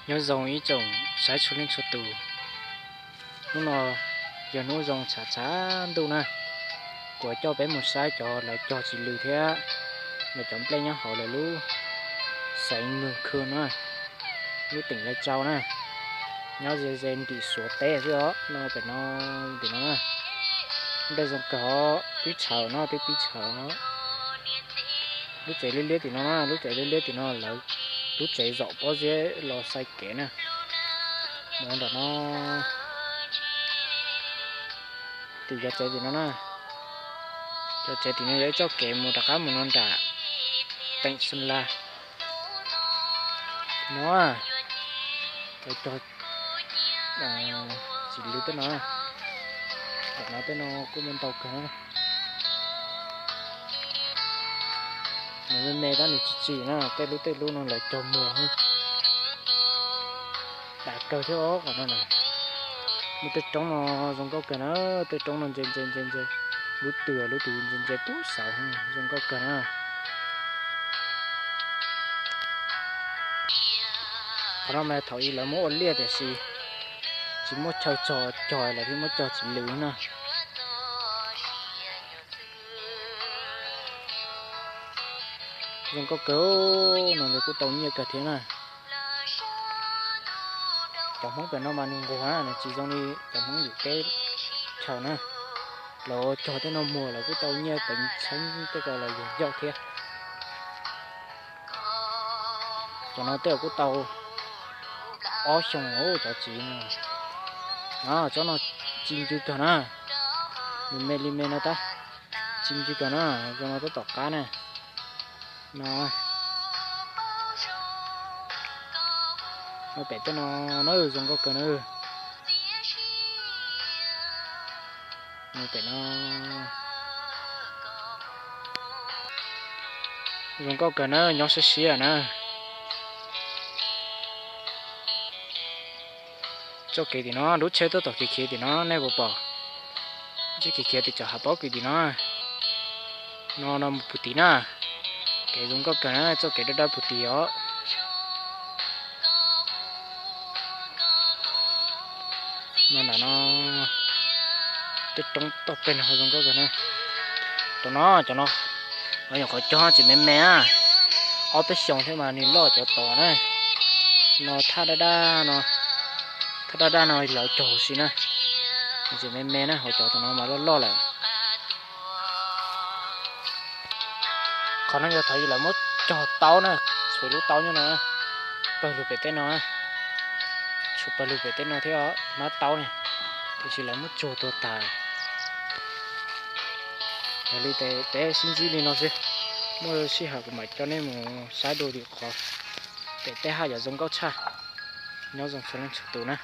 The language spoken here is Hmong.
Nyob zoo ib tsoom saib txhua leej txhua tus. Hnub no yog hnub zoo tshav tshav ntuj na, kuv coj peb mus saib cov lawv cog txiv lws thiab lawv cov nplej nyob hauv lawv lub xeev Mws Khw na, lub teem Lais Tsau na, nyob ze ze nrim Suav teb xwb os. No pem no, tim no na, nplej zoo kawg os, pib tshawv no twb pib tshawv. Lub tsev liab liab tim no na, lub tsev liab liab tim no lawv, lub tsev zaum pob zeb los xais kev na. Mus nram no, tim cov tsev tim no na, cov tsev tim no yog ib txoj kev mus rov qab mus no nram teem Xeem Las no. Cov cog txiv lws tej no, tam no tej no kuj muaj ntau kawg na. Nws me me tab nws tsis tsim na, tej lub tej lub no lawv cog muag. Dam kawg thiab os qhov no na. Muaj tej roob no zoo nkauj kawg na, tej roob no ntse ntse ntse ntse, lub twg lub twg ntse ntse pub xauv, zoo nkauj kawg na. Qhov no mas thaum ub lawv muab ua liaj tiam sis tsis muaj chaw txog cog lawv thiaj muab cog txiv lws na. Zoo nkauj kawg, no nws kuj tau nyiaj kawg thiab na. Cov Hmoob pem no mas nws nquag na, nws tsis zoo li cov Hmoob yus teb chaws na. Lawv cog tej no muag lawv kuj tau nyiaj teev txheeb tej ko los yog yauj thiab. Cov no tej kuj tau ob xyoos cov txiv no. Tsob no ci ncw kawg na, nws me li me no tab, ci ncw kawg na, zoo no tab tom qab na. No, no pem tej no na zoo nkauj kawg na. No pem no zoo nkauj kawg na, nyob siab siab na. Txoj kev tim no lub tsheb tab tom khiav khiav tim no nej puas pom. Tsheb khiav khiav tim cov hav pob kws tim no. No no mus puag tim na. Kev zoo nkauj kawg na, txoj kev dawb dawb puag tim os. No nram no tej roob toj peg no zoo nkauj kawg na. Cov no, cov no, nyuam qhuav cog tseem me me na, ob peb xyoos thiab mas nws loj cov tod na. No thaj daj daj no, thaj daj daj no lawv cog huv si na, tseem me me na, hauv cov tom no mas loj loj lawm. Qhov no yog thaum ub lawv muab cog taub na, tshuav lub taub nyob no, pawg lug pem tej no, tshuav pawg lug pem tej no thiab hmab taub ne, tiam sis lawv muab tsuag tuag tas. Yog li ces peb sib ntsib li no xwb, muaj sij hawm kuv mam coj nej mus saib dua lwm qhov, pem tej haj yam zoo nkauj tshaj. Nyob zoo txhua leej txhua tus na.